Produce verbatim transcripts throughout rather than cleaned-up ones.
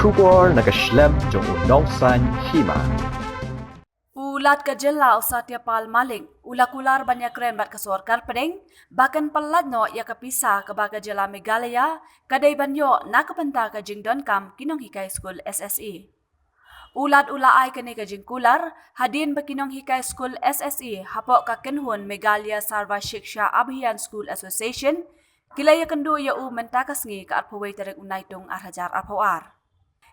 Khubor na ka shlem jong u nongsan hima. U Lat ka jylla u Satya Pal Malik u la kular ban ïakren bad ka sorkar pdeng ba kan pyllait noh ïa ka pisa kaba ka jylla Meghalaya ka dei ban ïoh na ka bynta ka jingdonkam ki nonghikai skul S S A. U Lat u la ai kane ka jingkular hadien ba ki nonghikai skul S S A hapoh ka kynhun Meghalaya Sarva Shiksha Abhiyan School Association ki la ïakynduh ïa u mynta ka sngi ka arphew wei tarik u Naitung ar hajar arphew ar.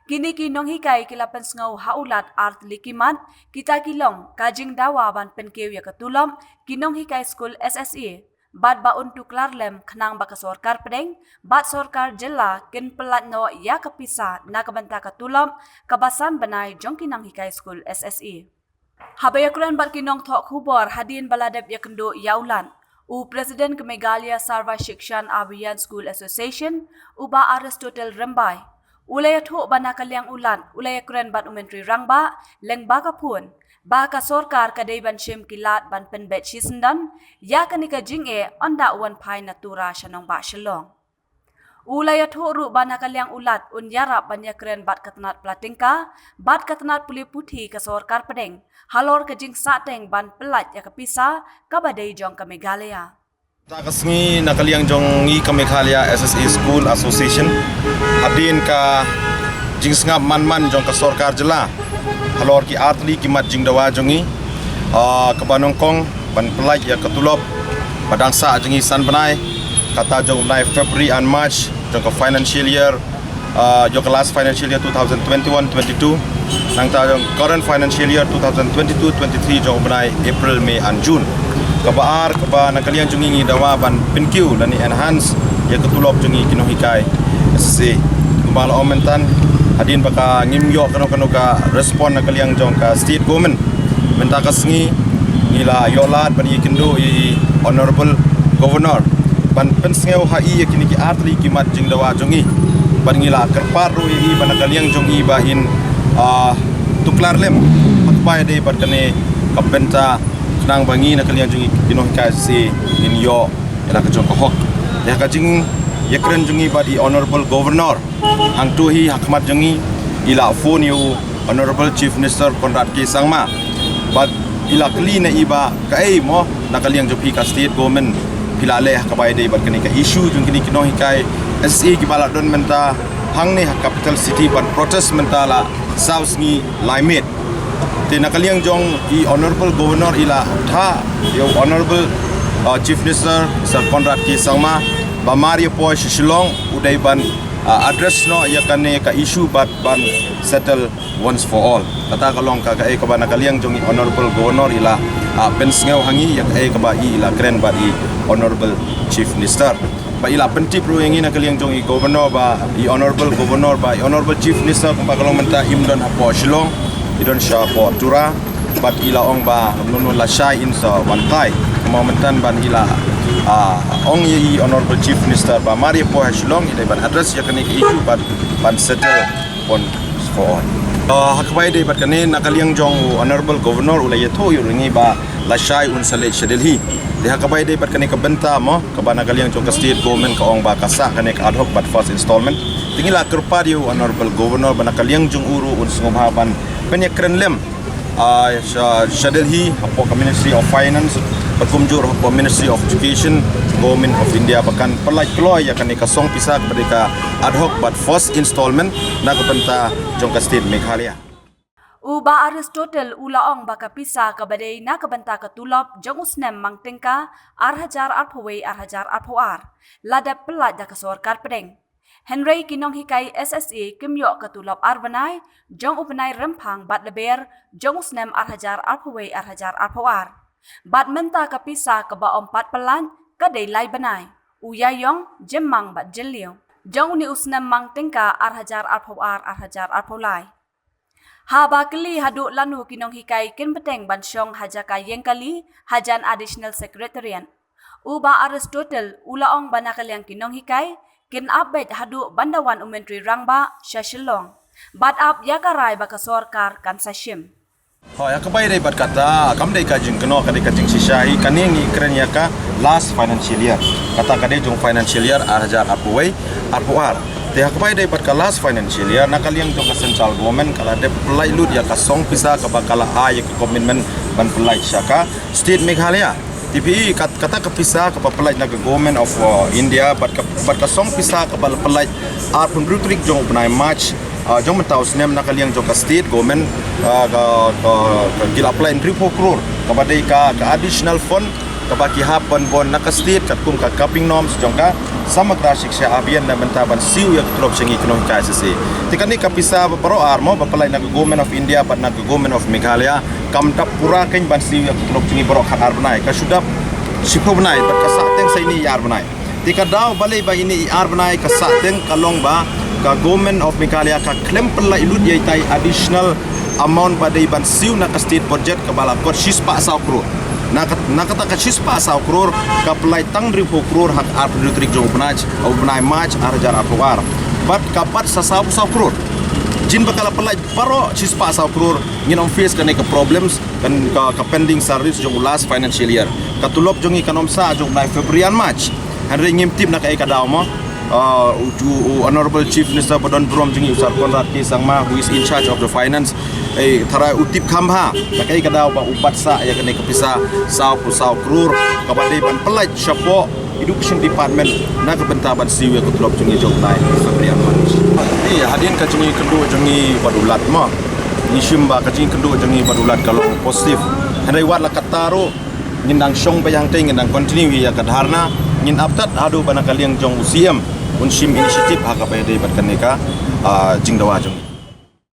Kine ki nonghikai ki la pynsngew ha u Lat ar tylli ki mat, kita ki long ka jingdawa ban pynkiew ïa ka tulop ki nonghikai skul S S A bad ba un tuklar lem khnang ba ka sorkar pdeng bad sorkar jylla kin pyllait noh ïa ka pisa na ka bynta ka tulop kaba san bnai jong ki nonghikai skul S S A. Haba ïakren bad ki nongthoh khubor hadien ba la dep ïakynduh ïa u Lat, u President ka Meghalaya Sarva Shikshan Abhiyan School Association, u Bah Aristotle Rymbai, u la ïathuh ba na ka liang u Lat u la ïakren bad u Myntri Rangbah lyngba ka phone ba ka sorkar ka dei ban shim ki lad ban pynbeit shisyndon ïa kane ka jingeh ynda u wan phai na Tura sha nongbah Shillong. U la ïathuh ruh ba na ka liang u Lat un ïarap ban ïakren bad ka tnat pla tyngka bad ka tnat pule puthi ka sorkar pdeng halor ka jingsahteng ban pyllait ïa ka pisa kaba dei jong ka Meghalaya. Ta ka sngi na ka liang jong ngi ka Meghalaya S S A School Association, hadien ka jingsngap man man jong ka sorkar jylla halor ki ar tylli ki mat jingdawa jong ngi, ah, kaba nyngkong ban pyllait ïa ka tulop ba dang sah jong ngi san bnai, kata jong u bnai February and March jong ka financial year, ah, jong ka last financial year two thousand twenty-one twenty-two, nangta jong current financial year two thousand twenty-two twenty-three jong u bnai April, May and June. Kaba ar, kaba na ka liang jong ngi ngi dawa ban pynkiew lane enhance ïa ka tulop jong ngi ki nonghikai S S A. Kumba la ong mynta, hadien ba ka ngim ïoh kano kano ka respond na ka liang jong ka state government, mynta ka sngi ngi la ïoh lad ban ïakynduh ïa i Honorable Governor ban pynsngew ha i ïa kine ki ar tylli ki mat jingdawa jong ngi. Bad ngi la kyrpad ruh ïa i ba na ka liang jong i ba in, ah, tuklar lem ha kaba ïadei bad kane ka bynta, khnang ba ngi na ka liang jong ngi ki nonghikai S S A ngin ïoh ïa la ka jong ka hok. Ïa ka jingïakren jong ngi bad i Honorable Governor, hangto hi ha khmat jong ngi i la phone ïa u Honorable Chief Minister Conrad K Sangma bad i la kylli na i ba kaei mo na ka liang jong phi ka state government phi la leh ha kaba ïadei bad kane ka issue jong kine ki nonghikai S S A kiba la don mynta hangne ha capital city ban protest mynta la saw sngi lai miet. Te na ka liang jong i Honorable Governor i la thah ïa u Honorable, uh, Chief Minister Sir Conrad K Sangma ba mar ïa poi sha Shillong u dei ban, uh, address noh ïa kane ka issue bad ban settle once for all. Kata ka long ka kaei kaba na ka liang jong i Honorable Governor i la, uh, pynsngew ha ngi ïa kaei kaba i la kren bad i Honorable Chief Minister. Ba i la pyntip ruh ïa ngi na ka liang jong i Governor ba i Honorable Governor ba i Honorable Chief Minister kumba ka long mynta im don hapoh Shillong, i don sha hapoh Tura. Bad i la ong ba mynno lashai in sa wan phai. Kumba mynta ban i la, ah, ong ïa i Honorable Chief Minister ba mar ïa poi ha Shillong i dei ban address ïa kane ka issue bad ban settle once for all. Ah, ha kaba ïadei bad kane na ka liang jong u Honorable Governor u la ïathuh ïa ngi ba lashai un sa leit sha Delhi. Te ha kaba ïadei bad kane ka bynta mo kaba na ka liang jong ka state government ka ong ba ka sah kane ka ad hoc bad first installment. Te ngi la kyrpad ïa u Honorable Governor ba na ka liang jong u ruh un sngewbha ban pynïakren lem, ah, sha, sha Delhi hapoh ka Ministry of Finance bad kumjuh hapoh Ministry of Education, Government of India ba kan pyllait kloi ïa kane ka song pisa kaba dei ka ad hoc bad first installment na ka bynta jong ka state Meghalaya. U Bah Aristotle u la ong ba ka pisa kaba dei na ka bynta ka tulop jong u snem mang tyngka ar hajar arphew wei ar hajar arphew ar la dep pyllait da ka sorkar pdeng. Hynrei ki nonghikai S S A kim ïoh ka tulop ar bnai jong u bnai Rymphang bad Lber jong u snem ar hajar arphew wei ar hajar arphew ar. Bad mynta ka pisa kaba ym pat pyllait ka dei lai bnai, u Ïaïong, Jymmang bad Jylliew jong une u snem mang tyngka ar hajar arphew ar ar hajar arphew lai. Haba kylli haduh lano ki nonghikai kin bteng ban shong ha jaka ïeng kali hajan Additional Secretariat, u Bah Aristotle u la ong ba na ka liang ki nonghikai kin ap beit haduh ban da wan u Myntri Rangbah sha Shillong bad ap ïa ka rai ba ka sorkar kan sa shim. Hooid, ha kaba ïadei bad kata kam dei ka jingkynnoh, ka dei ka jingshisha hi, kane ngi kren ïa ka last financial year. Kata ka dei jong financial year ar hajar arphew wei arphew ar. Te ha kaba ïadei bad ka last financial year, na ka liang jong ka central government ka la dep pynlait lut ïa ka song pisa kaba ka la ai ïa ka commitment ban pynlait sha ka state Meghalaya. Te phi kat, kata ka pisa kaba pynlait na ka Government of, uh, India, bad ka, bad ka song pisa kaba la pynlait arphew hynriew tarik jong u bnai March, uh, jong mynta u snem, na ka liang jong ka state government, uh, ka, ka, ka ki la pynlait hynriewphew klur kaba dei ka, ka additional fund kaba ki hap ban bun na ka state katkum ka cupping norms jong ka Samagra Shiksha Abhiyan na bynta ban siew ïa ka tulop jong ki nonghikai K I C C. Te kane ka pisa baroh ar mo ba pynlait na ka Government of India bad na ka Government of Meghalaya kam dap pura kein ban siew ïa ka tulop jong ki baroh khatar bnai, ka shu dap shiphew bnai bad ka sahteng sa ine i ar bnai. Te ka daw balei ba ine i ar bnai ka sahteng ka long ba ka Government of Meghalaya ka khlem pynlait lut ïa itai additional amount ba dei ban siew na ka state budget kaba la kot shispah saw klur. Na ka, na kata ka shispah saw klur ka pynlait tang hynriewphew klur ha ka arphew hynriew tarik jong u bnai, u bnai March arhajar arphew ar. Bad ka bat sa sawphew saw klur. Jin ba ka la pynlait baroh shispah saw klur, ngin ym face kane ka problems, kan ka, ka pending salaries jong u last financial year. Ka tulop jong ngi kan ym sah jong u bnai February and March. Hynrei ngim tip na kaei ka daw mo. Uh, u, u, u Honorable Chief Minister ba don burom jong ngi, u Sir Conrad K Sangma, who is in charge of the finance, eh, tharai u tip kham bha na kaei ka daw ba u bat sah ïa kane ka pisa sawphew saw klur kaba dei ban pynlait shapoh Education Department na ka bynta ban siew ïa ka tulop jong ngi jong u bnai February and March. Ïa, hadien ka jingïakynduh jong ngi bad u Lat mo, ngi shim ba ka jingïakynduh jong ngi bad u Lat ka long positive. Hynrei wat la katta ruh ngin dang shong beit hangtei, ngin dang continue ïa ka dharna, ngin ap tad haduh ba na ka liang jong u C M un shim initiative ha kaba ïadei bad kane ka, ah, jingdawa jong ngi.